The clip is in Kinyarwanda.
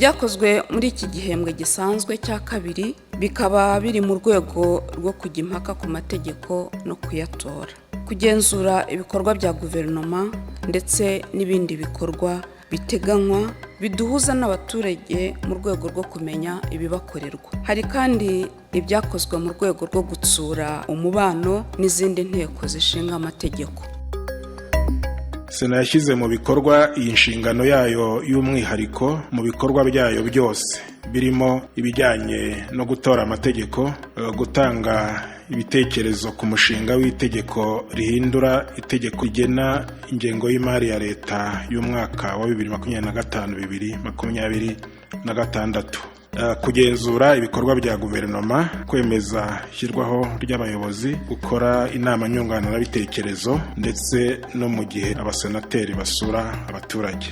Ibyakozwe muri iki gihembwe gisanzwe cya kabiri bikaba biri mu rwego rwo kujya impaka ku mategeko no kuyatora, kugenzura ibikorwa bya guverinoma ndetse n'ibindi bikorwa biteganywa biduhuza n'abaturage mu rwego rwo kumenya ibibakorerwa. Hari kandi ibyakozwe mu rwego rwo gutsura umubano n'izindi nteko zishinga amategeko. Sena yashyize mu bikorwa iyi nshingano yayo y'umwihariko mu bikorwa byayo byose, birimo ibijyanye no gutora amategeko, gutanga ibitekerezo ku mushinga w'itegeko rihindura itegeko rigena ingengo y'imari ya leta y'umwaka wa 2025, 2026, kugenzura ibikorwa bya guverinoma, kwemeza ishyirwaho ry'abayobozi, gukora inama nyunguranabitekerezo, ndetse no mu gihe abasenateri basura abaturage.